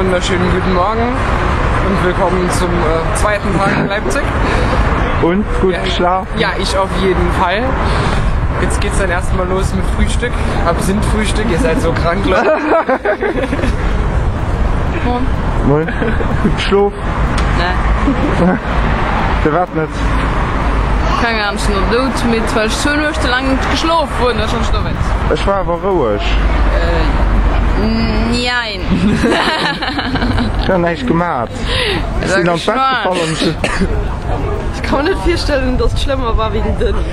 wunderschönen guten Morgen und willkommen zum äh, zweiten Tag in Leipzig. Und gut geschlafen? Ja, ich auf jeden Fall. Jetzt geht's dann erstmal los mit Frühstück. Absinth-Frühstück, ihr seid so krank, Leute. Moin. Moin. Gut geschlof? Nee. Firwat net? Keng Ahnung, ech sinn och doudmidd, well ech zwou Nuechte laang net geschlof hunn. Dat ass schonn dowéinst. Ech war awer roueg. Njein. Ech hunn näischt gemat. Ech sinn an d'Bett gefall an ech. Ech ka mer net virstellen, dass et schlëmmer war wéi den Denis.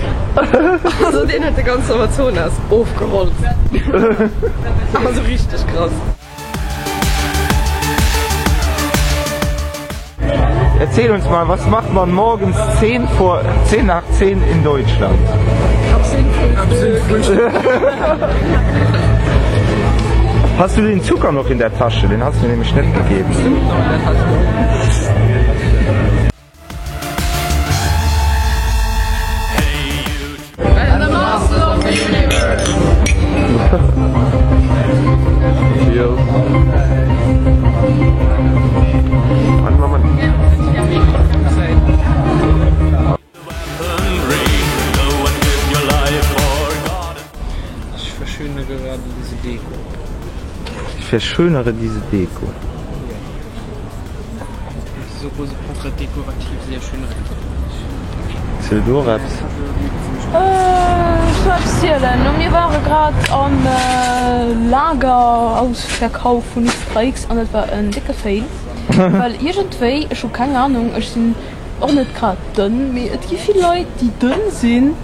Also deen huet de ganzen Amazonas ofgerollt. Awer sou richteg krass. Erzähl uns mal, was macht man morgens 10 vor 10 nach 10 in Deutschland? Absinth-Frühstück. Hast du den Zucker noch in der Tasche? Den hast du mir nämlich net gegeben. Ich verschönere gerade diese Deko. Ich verschönere diese Deko. Diese Rose passt da dekorativ sehr schön rein. Ziel du och eppes? Ech soll eppes zielen? No mir ware grad am Lagerausverkauf vun X3X an et war en décke Fail, well iergendwéi, ech hu keng Ahnung, ech sinn och net grad dënn, mee et gi vill Leit déi dënn sinn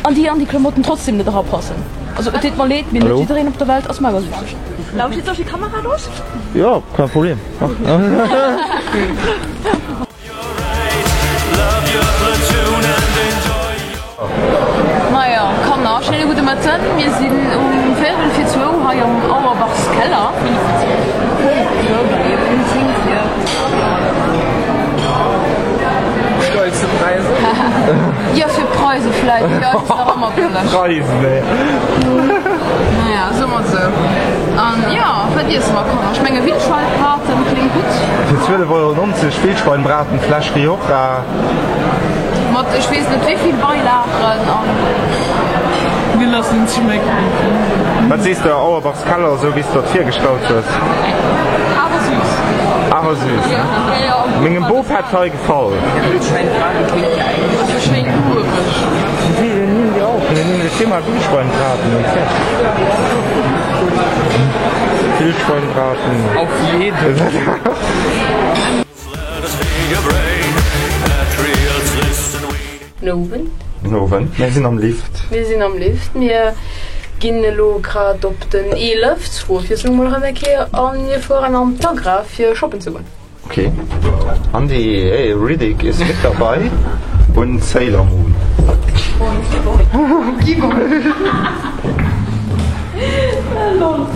an déi an déi Klamotten trotzdem net erapassen. Also et deet mer leed, mee net jiddereen op der Welt ass magersüchteg. Lauscht jetzt och déi Kamera los? Jo, kein Problem. Majo Kanner, schéine gudde Mëtten. Mir sinn um véierel vir zwou hei am Auerbachs Keller. Stolze Preise. Jo, fir d'Preise vläit, fir eis ass nach ëmmer bëlleg. Preisen, ey. Naja, soe mer et esou. An jo, wat iesse mer, Kanner? Ech menge Wildschweinbraten kléngt gutt. Fir 12,90 Euro Wildschweinbraten, Fläsch Rioja. Mat ech weess net wéivill Beilagen an. Mir loossen et schmécken. Wat sees de Auerbachs Keller esou wéi s de et virgestallt hues? Awer süß. Awer süß, ne? Mengem Bop hätt hei gefall. Wildschweinbraten klingt ja eigentlich. Sou schéin uereg. Wéi nimm dir och, mir nehmen jetzt hier mal Wildschweinbraten und fertig. Wildschweinbraten. Auf jeden. Nowend. Nowend. Mir sinn am Lift. Mir sinn am Lift. Mir ginn elo grad op den 11, zur Ofwiesslung mol erëm eng Kéier, a mir fueren an d'Agra fir shoppen ze goen. Okay. Andy, hey, Riddick ist mit dabei und Sailor Moon. Und Gibbon. Lol.